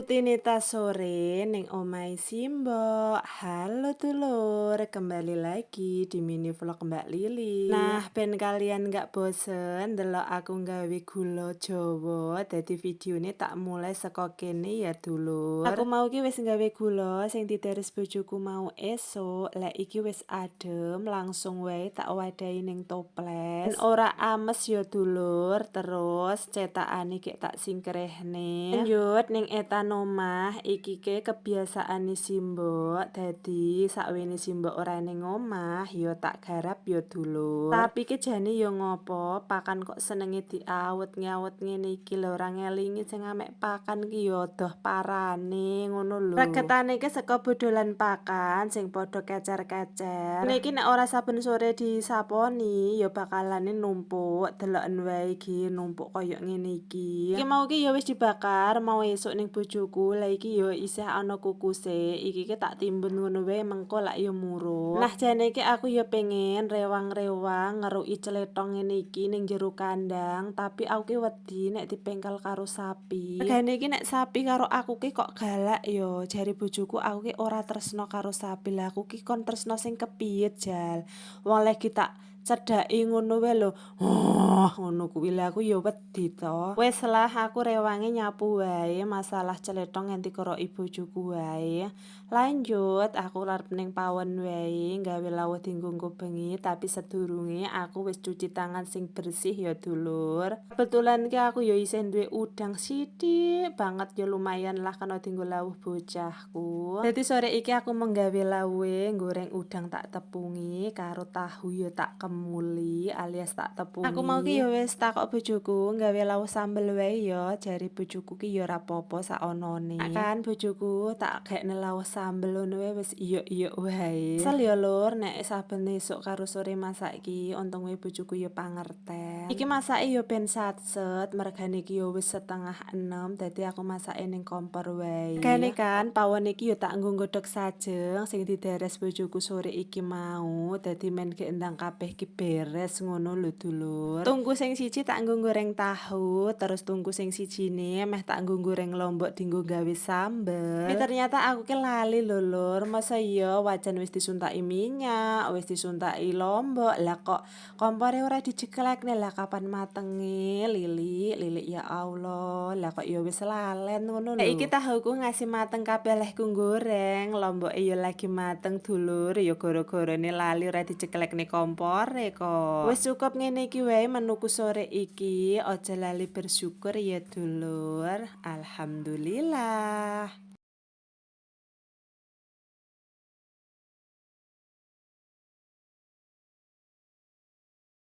Rutinitas sore ning omahe Simbok. Halo, dulur, kembali lagi di mini vlog Mbak Lili. Nah, ben kalian nggak bosen delok aku nggawe gula Jawa, dadi videone tak mulai saka kene ya, dulur. Aku mau ki wis nggawe gula sing dideres bojoku mau esuk. Lek iki wis adem, langsung wae tak wadahi ning toples. Ben ora ames ya, dulur, terus cetakane gek tak singkrehne. Lanjut ning etan omah, iki ke kebiasaane Simbok. Dadi sakwene Simbok ora ning omah ya tak garap ya, dulur. Tapi ki jane ya ngopo pakan kok senenge diawet-ngawet ngene iki lho, ora ngelingi sing amek pakan ki ya adoh parane ngono lho. Regetane ki saka bodolan pakan sing padha kecer-kecer. Ngene iki nek ora saben sore disaponi ya bakalane numpuk, deloken wae iki numpuk koyo ngene iki. Iki mau ki ya wis dibakar mau esuk ning bojoku. Lah, iki ya isih ana kukuse, iki ki tak timbun ngono wae, mengko lak ya murub. Nah, jane iki aku ya pengen rewang-rewang ngeruki cletong ngene iki ning jero kandang, tapi aku ki wedi nek dipengkal karo sapi. Regane iki nek sapi karo aku ki kok galak ya, jare bojoku aku ki ora tresno karo sapi. Lah, aku ki kon tresno sing kepiye jal? Wong lagi tak cedhaki ngono wae lho, oh ngono kuwi, lha aku ya wedi to. Wis lah, aku rewange nyapu wae, masalah cletong nganti koroki bojoku wae. Lanjut aku arep ning pawon wae gawe lawuh dienggo engko bengi, tapi sedurunge aku wis cuci tangan sing bersih ya, dulur. Kebetulan ki aku ya isih duwe udang sithik banget, ya lumayan lah kena dienggo lawuh bocahku. Dadi sore iki aku mau nggawe lawuhe goreng udang tak tepungi karo tahu ya tak kemuli alias tak tepungi. Aku mau ki ya wis takok bojoku gawe lawuh sambel wae ya, jare bojoku ki ya ora apa-apa sak onone. Kan bojoku tak gaekne lawuh sambel ngono wae wis iya-iya wae. Kesel ya, Lur, nek saben esuk karo sore masak iki, untung wae bojoku ya pangerten. Iki masake ya ben satset, mergane iki ya wis 5.30, dadi aku masake ning kompor wae. Gane kan pawon iki ya tak nggo nggodhog sajeng sing dideres bojoku sore iki mau, dadi men gek ndang kabeh ki beres ngono lho, dulur. Tungku sing siji tak nggo goreng tahu, terus tungku sing sijine meh tak nggo goreng lombok dienggo gawe sambel. Tapi ternyata aku ki lali lho, Lur, masa iya wajan wis disuntaki minyak, wis disuntaki lombok, lah kok kompore ora dijeklekne, lah kapan matenge, Lili, Lili, ya Allah, lah kok ya wis lalen ngono lho. Iki tahuku ngasi mateng kabeh lehku goreng, lomboke ya lagi mateng, dulur, ya gara-garane lali ora diceklekne kompore kok. Wis cukup ngene iki wae menuku sore iki, aja lali bersyukur ya, dulur. Alhamdulillah.